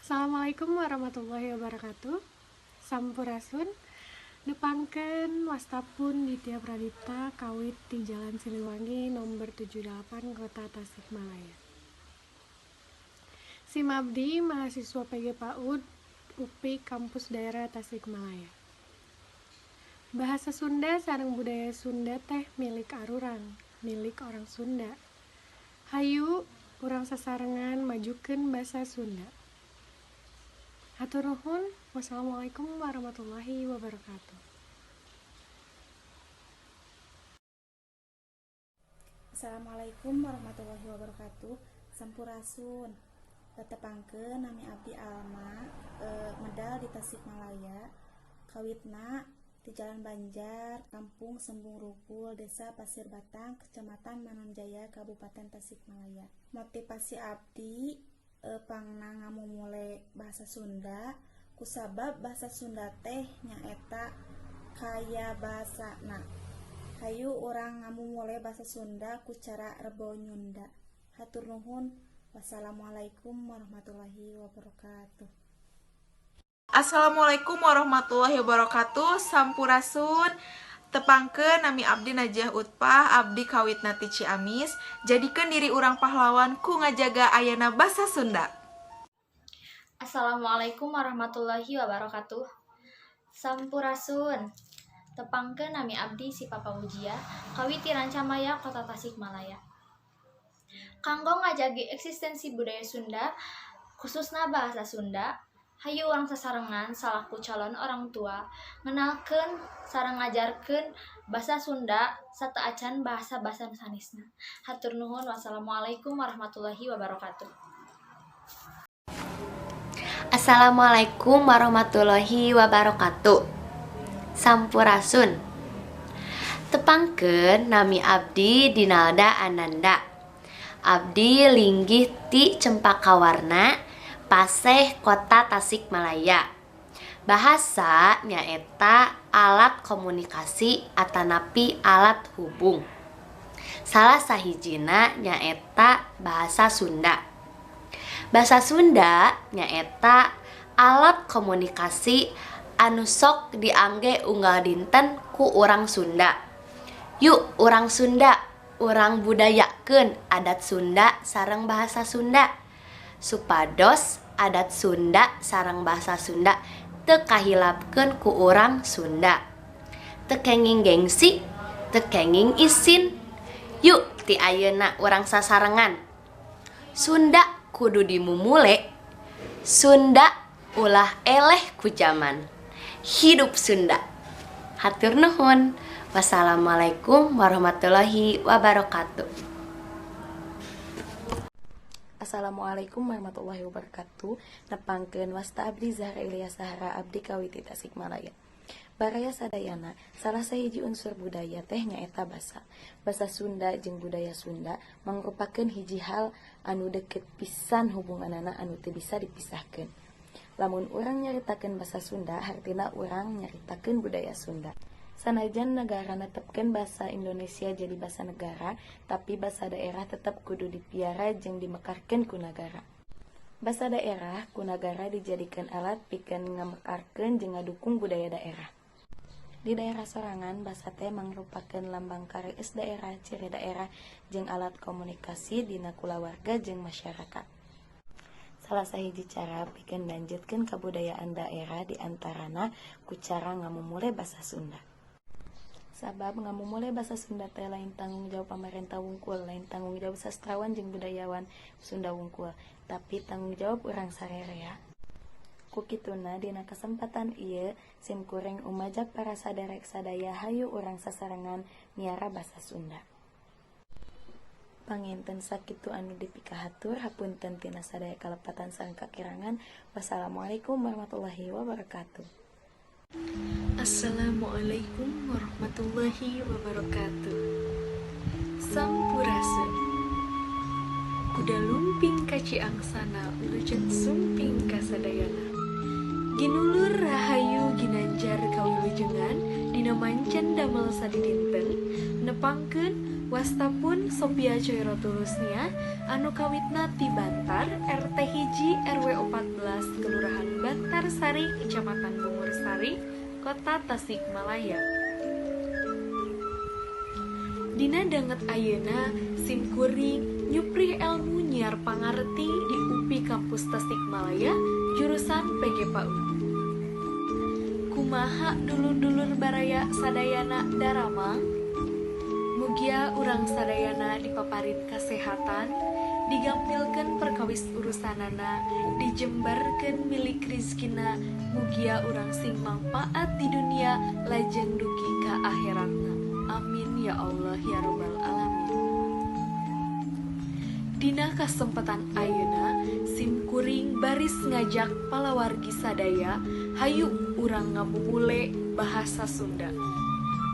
Assalamualaikum warahmatullahi wabarakatuh. Sampurasun. Nepangkeun, wasta pun Ditya Pradipta, kawit di Jalan Siliwangi nomor 78, Kota Tasikmalaya. Sim abdi mahasiswa PG PAUD UPI Kampus Daerah Tasikmalaya. Bahasa Sunda sareng budaya Sunda teh milik arurang, milik orang Sunda. Hayu urang sasarengan majukeun basa Sunda. Hatur nuhun. Wassalamualaikum warahmatullahi wabarakatuh. Assalamualaikum warahmatullahi wabarakatuh. Sampurasun. Tepangkeun, nami abdi Alma, medal di Tasikmalaya, kawitna di Jalan Banjar, Kampung Sembung Rukul, Desa Pasir Batang, Kecamatan Manonjaya, Kabupaten Tasikmalaya. Motivasi abdi pangna ngamumule bahasa Sunda kusabab bahasa Sunda teh nyaeta kaya basana. Hayu urang ngamumule bahasa Sunda ku cara Rebo Nyunda. Hatur nuhun. Wassalamualaikum warahmatullahi wabarakatuh. Assalamualaikum warahmatullahi wabarakatuh. Sampurasun. Tepangkeun, nami abdi Najah Utpah, abdi kawitna ti Ciamis. Jadikeun diri urang pahlawan ku ngajaga ayana basa Sunda. Assalamualaikum warahmatullahi wabarakatuh. Sampurasun. Tepangkeun, nami abdi si Papa Ujia, kawit ti Rancamaya, Kota Tasikmalaya. Kanggo ngajagi eksistensi budaya Sunda, khususna bahasa Sunda, hayu urang sasarengan salaku calon orang tua ngenalkeun sareng ngajarkeun basa Sunda sateuacan bahasa-bahasa sanesna. Hatur nuhun. Wassalamualaikum warahmatullahi wabarakatuh. Assalamualaikum warahmatullahi wabarakatuh. Sampurasun. Tepangkeun, nami abdi Dinalda Ananda. Abdi linggih ti Cempaka Warna, Paseh, Kota Tasikmalaya. Bahasa nyaeta alat komunikasi atanapi alat hubung. Salah sahijina nyaeta bahasa Sunda. Bahasa Sunda nyaeta alat komunikasi anu sok diangge unggal dinten ku urang Sunda. Yuk, urang Sunda, urang budayakeun adat Sunda sareng bahasa Sunda, supados adat Sunda sareng bahasa Sunda teu kahilapkeun ku urang Sunda. Teu kenging gengsi, teu kenging isin. Yuk, ti ayeuna urang sasarengan. Sunda kudu dimumule. Sunda ulah eleh ku jaman. Hidup Sunda. Hatur nuhun. Wassalamualaikum warahmatullahi wabarakatuh. Assalamualaikum warahmatullahi wabarakatuh. Nepangkeun, wasta abdi Zahra Ilyas Sahara, abdi kawit ti Tasikmalaya. Baraya sadayana, salah sahiji unsur budaya teh nyaeta basa. Basa Sunda jeung budaya Sunda mangrupakeun hiji hal anu deket pisan hubunganana anu teu bisa dipisahkeun. Lamun urang nyaritakeun basa Sunda, hartina urang nyaritakeun budaya Sunda. Sanajan negara netepkeun basa Indonesia jadi basa negara, tapi basa daerah tetep kudu dipiara jeung dimekarkeun ku nagara. Basa daerah ku nagara dijadikeun alat pikeun ngamekarkeun jeung ngadukung budaya daerah. Di daerah sorangan, basa teh mangrupakeun lambang kareueus daerah, ciri daerah, jeung alat komunikasi dina kulawarga jeung masyarakat. Salah sahiji cara pikeun lanjutkeun kabudayaan daerah diantarana ku cara ngamumule basa Sunda. Sabab ngamumule basa Sunda teh lain tanggung jawab pamarentah wungkul, lain tanggung jawab sastrawan jeung budayawan Sunda wungkul, tapi tanggung jawab urang sarerea. Ku kituna, dina kasempatan ieu sim kuring umajak para saderek sadaya, hayu urang sasarengan miara basa Sunda. Panginten sakitu anu dipikahatur, hapunten tina sadaya kalepatan sareng kakirangan. Wassalamualaikum warahmatullahi wabarakatuh. Assalamualaikum warahmatullahi wabarakatuh. Sampurasun. Kuda lumping ka Ciangsana, wilujeng sumping ka sadayana. Ginulur rahayu ginanjar kawilujengan dina mancen damel sadidinten. Nepangkeun, wasta pun Sophia Coirotulusnia, anu kawitna ti Bantar, RT 1 RW 14. Bungursari, Kecamatan Bungursari, Kota Tasikmalaya. Dina danget ayeuna sim kuring nyuprih elmu nyiar pangarti di UPI Kampus Tasikmalaya jurusan PG PAUD. Kumaha dulur-dulur baraya sadayana, daramang? Mugia urang sadayana dipaparin kesehatan, digampilkeun perkawis urusanana, dijembarkeun milik rizkina, mugia urang sing mangpaat di dunia lajeng dugi ka akhiratna. Amin ya Allah ya robbal alamin. Dina kasempatan ayeuna sim kuring baris ngajak palawargi sadaya, hayu urang ngamumule bahasa Sunda.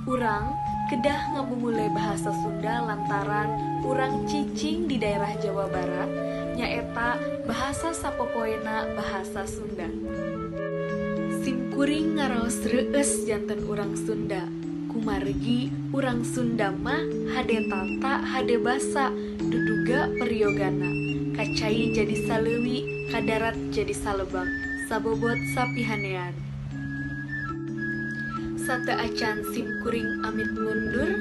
Urang kedah ngamumule bahasa Sunda lantaran urang cicing di daerah Jawa Barat, nyaeta bahasa sapopoena bahasa Sunda. Sim kuring ngaraos reueus janten urang Sunda, kumargi urang Sunda mah hade tata hade basa, duduga peryogana, kacai jadi saleuwi, kadarat jadi salebak, sabobot sapihanean. Sateuacan sim kuring amit ngundur,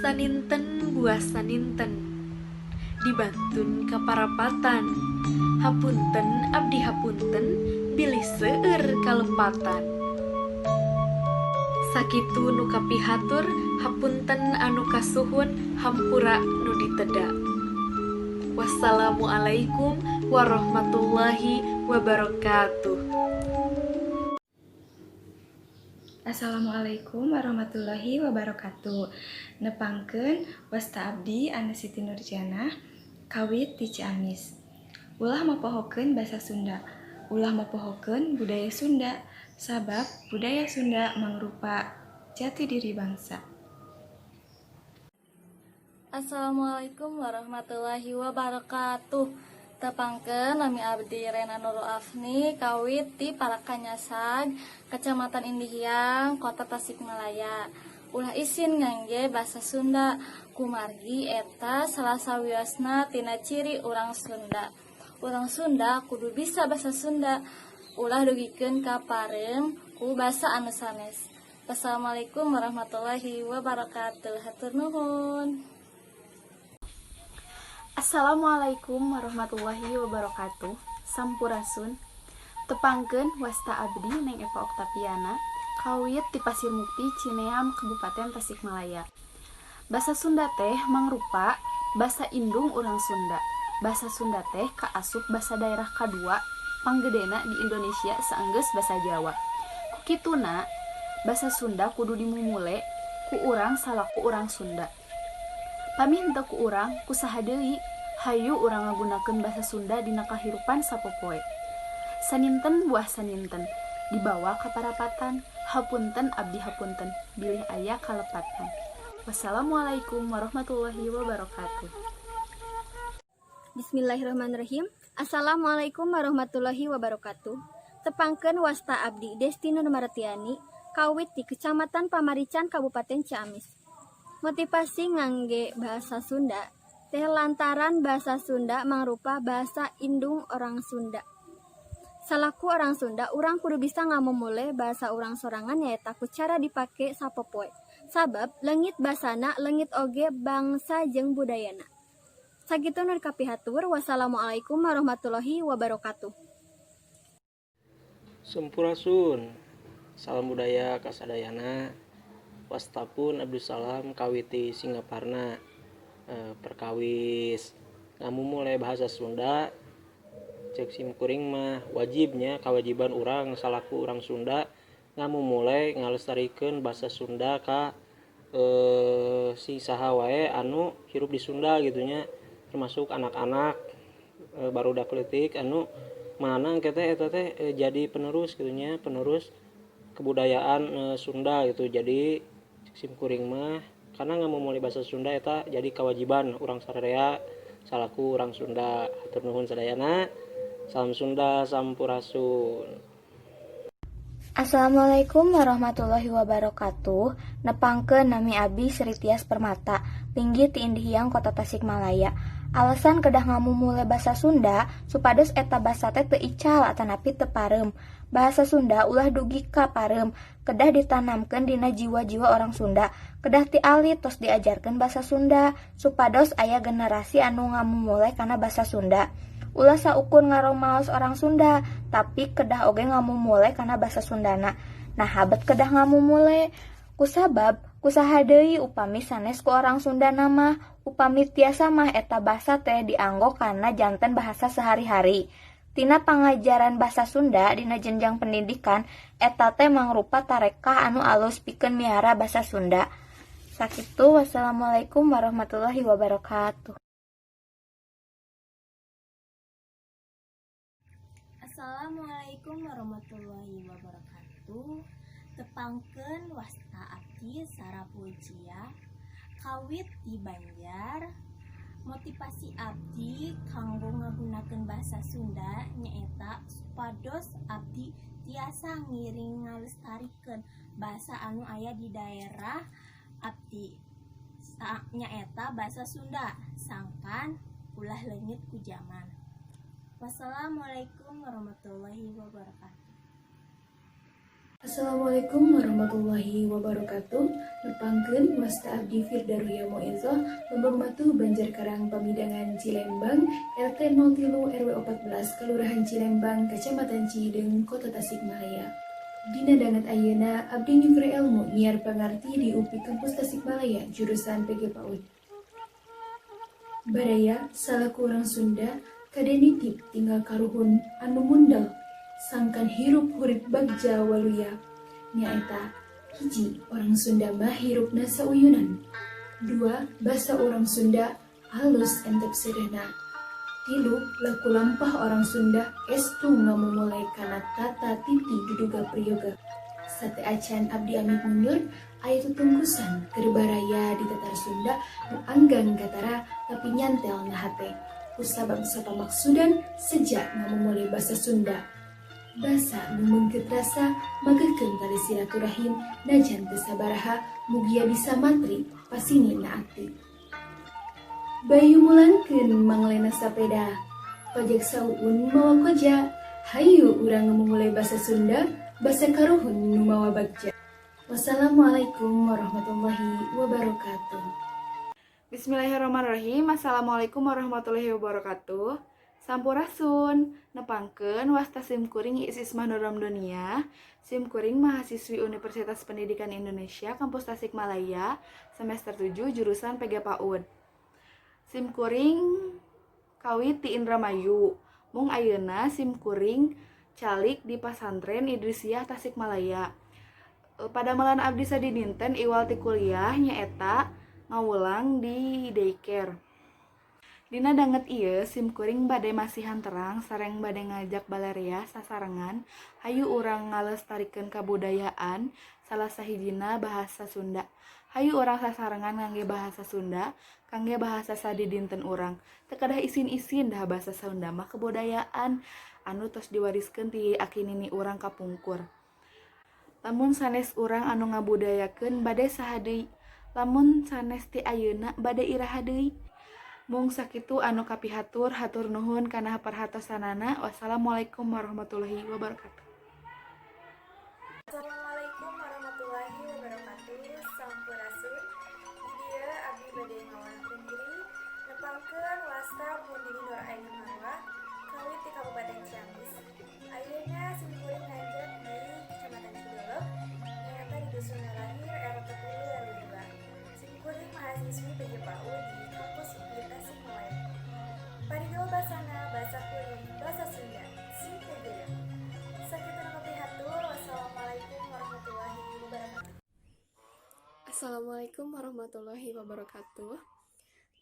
saninten buah saninten dibantun ka parapatan. Hapunten abdi hapunten bilih seueur kalepatan. Sakitu nu kapihatur, hapunten anu kasuhun, hampura nu diteda. Wassalamualaikum warahmatullahi wabarakatuh. Assalamualaikum warahmatullahi wabarakatuh. Nepangkeun, wasta abdi Ana Siti Nurjanah, kawit ti Ciamis. Ulah mopohokeun basa Sunda, ulah mopohokeun budaya Sunda, sabab budaya Sunda mangrupa jati diri bangsa. Assalamualaikum warahmatullahi wabarakatuh. Tepangkeun, nami abdi Rena Nurul Afni, kawit ti Parakanyasag, Kecamatan Indihiang, Kota Tasikmalaya. Ulah isin ngangge basa Sunda, kumargi eta salah sawiosna tina ciri urang Sunda. Urang Sunda kudu bisa basa Sunda, ulah dugikeun ka pareum ku basa anu sanes. Wassalamualaikum warahmatullahi wabarakatuh. Hatur nuhun. Assalamualaikum warahmatullahi wabarakatuh. Sampurasun. Tepangkeun, wasta abdi Neng Eva Oktaviana, kawit di Pasir Mukti, Cineam, Kabupaten Tasikmalaya. Basa Sunda teh mangrupa basa indung urang Sunda. Basa Sunda teh kaasup basa daerah kadua panggedena di Indonesia saenggeus basa Jawa. Ku kituna basa Sunda kudu dimumule ku urang salaku urang Sunda. Pami henteu ku urang, ku saha deui? Hayu urang ngagunakeun basa Sunda dina kahirupan sapopoe. Saninten buah saninten dibawa ka parapatan. Hapunten abdi hapunten bilih aya kalepatan. Wassalamualaikum warahmatullahi wabarakatuh. Bismillahirrahmanirrahim. Assalamualaikum warahmatullahi wabarakatuh. Tepangkeun, wasta abdi Desti Nur Martiani, kawit di Kecamatan Pamarican, Kabupaten Ciamis. Motivasi ngangge bahasa Sunda teh lantaran bahasa Sunda mangrupa bahasa indung orang Sunda. Salaku orang Sunda, urang kudu bisa ngamumule bahasa urang sorangan, nyaeta ku cara dipake sapopoe. Sabab leungit basana, leungit oge bangsa jeung budayana. Sakitu nu kapihatur, wassalamualaikum warahmatullahi wabarakatuh. Sampurasun. Salam budaya kasadayana. Wasta pun Abdul Salam, kawit ti Singaparna. Perkawis ngamumule bahasa Sunda, cek simkuring mah wajibnya, kewajiban urang salaku urang Sunda ngamumule ngalestarikeun bahasa Sunda ka si saha wae anu hirup di Sunda gitu nya, termasuk anak-anak barudak leutik anu mana kita eta teh jadi penerus gitu nya, penerus kebudayaan Sunda gitu. Jadi simkuring mah karena ngamumule bahasa Sunda eta jadi kewajiban urang sararea salaku urang Sunda. Hatur nuhun sadayana. Salam Sunda, sampurasun. Assalamualaikum warahmatullahi wabarakatuh. Nepangkeun, nami abdi Sri Tias Permata, linggih ti Indihiang, Kota Tasikmalaya. Alasan kedah ngamumule basa Sunda supados eta basa teh teu ical atanapi teu pareum. Bahasa Sunda ulah dugi ka pareum, kedah ditanamkeun dina jiwa-jiwa orang Sunda. Kedah ti alit tos diajarkeun basa Sunda supados aya generasi anu ngamumule kana basa Sunda. Ulah saukur ngaromaos orang Sunda, tapi kedah oge ngamumule kana basa Sundana. Naha bet kedah ngamumule? Kusabab kusaha deui upami sanes ku orang Sundana mah, upami tiasa mah eta basa teh dianggo kana janten bahasa sehari-hari. Tina pangajaran basa Sunda dina jenjang pendidikan eta teh mangrupa tarekah anu alus pikeun miara basa Sunda. Sakitu, wassalamualaikum warahmatullahi wabarakatuh. Assalamualaikum warahmatullahi wabarakatuh. Tepangkeun, wasta abdi Sarah Pujia, kawit di Banjar. Motivasi abdi kanggo ngagunakeun bahasa Sunda nyaeta supados abdi tiasa ngiring ngalestarikeun bahasa anu aya di daerah abdi, nyaeta bahasa Sunda, sangkan ulah leungit ku jaman. Wassalamualaikum warahmatullahi wabarakatuh. Assalamualaikum warahmatullahi wabarakatuh. Nepangkeun, wasta abdi Firda Ruya Moizoh, Lembang Batu, Banjarkarang, Pamidangan, Cilembang, RT 03 RW 14, Kelurahan Cilembang, Kecamatan Cihideung, Kota Tasikmalaya. Dina danget ayeuna abdi nyungkur ilmu nyiar pangarti di UPI Kampus Tasikmalaya jurusan PG PAUD. Baraya, salaku urang Sunda kade nitip tinggal karuhun anu mundel sangkan hirup hurip bagja waluya, nyaeta hiji, orang Sunda mah hirupna sauyunan. Dua, bahasa orang Sunda alus entep sederhana. Tilu, laku lampah orang Sunda estu ngamumule kana tata titi duduga priyoga. Sateuacan abdi amit mundur, aya tutungkusan keur baraya di Tatar Sunda nu anggang katara tapi nyantel na hate, kusabab sapamaksudan sejak ngamumule basa Sunda, basa nu meungkeut rasa, mageukeun tali silaturahim najan teu sabaraha, mugia bisa matri pasini na ati. Bayu mulangkeun manglena sapeda, pajak sauun mawa koja. Hayu urang ngamumule basa Sunda, basa karuhun nu mawa bagja. Wassalamualaikum warahmatullahi wabarakatuh. Bismillahirrahmanirrahim. Assalamualaikum warahmatullahi wabarakatuh. Sampurasun. Nepangkeun, wasta simkuring Iis Ismah Nur Ramdonia. Simkuring mahasiswi Universitas Pendidikan Indonesia Kampus Tasikmalaya semester 7 jurusan PG PAUD. Simkuring kawit ti Indramayu. Mung ayeuna simkuring calik di Pasantren Idrisiyah Tasikmalaya. Padamelan abdi sadidinten iwal ti kuliah nyaeta ngawulang di daycare. Dina danget ieu simkuring bade masihan terang sareng bade ngajak balarea sasarengan, hayu urang ngalestarikeun kabudayaan, salah sahijina bahasa Sunda. Hayu urang sasarengan ngangge bahasa Sunda kangge bahasa sadidinten urang. Teu kedah isin-isin, dah bahasa Sunda mah kebudayaan anu tos diwariskeun ti aki nini urang kapungkur. Lamun sanes urang anu ngabudayakeun, bade saha deui? Lamun sanes ti ayeuna, bade iraha deui? Mung sakitu anu kapihatur, hatur nuhun kana perhatosanana. Wassalamualaikum warahmatullahi wabarakatuh. Assalamualaikum warahmatullahi wabarakatuh. Sampurasun. Di dieu abdi bade ngawalerkeun diri. Nepangkeun, wasta Pundini Nur Aini Marwah, kawit di Kabupaten Ciamis. Ayeuna simkuring nanjak di Kecamatan Cidollog, nyaeta di Dusun Lahir RT 10 RW 2. Simkuring mahasiswi PG PAUD di Kampus UPI Tasikmalaya. Parigel basana, basa kuring, basa Sunda. Simkuring. Sakitu nu kapihatur. Wassalamualaikum warahmatullahi wabarakatuh. Assalamualaikum warahmatullahi wabarakatuh.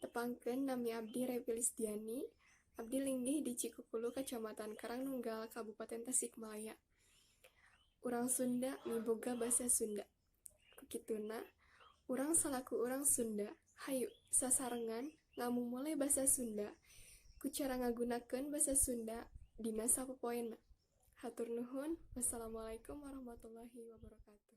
Tepangkeun, nami abdi Revi Lisdiani. Abdi linggih di Cikukulu, Kecamatan Karangnunggal, Kabupaten Tasikmalaya. Urang Sunda miboga basa Sunda. Kukituna, urang salaku urang Sunda, hayu sasarengan ngamumule basa Sunda ku cara ngagunakeun basa Sunda dina sapopoena. Hatur nuhun. Wassalamualaikum warahmatullahi wabarakatuh.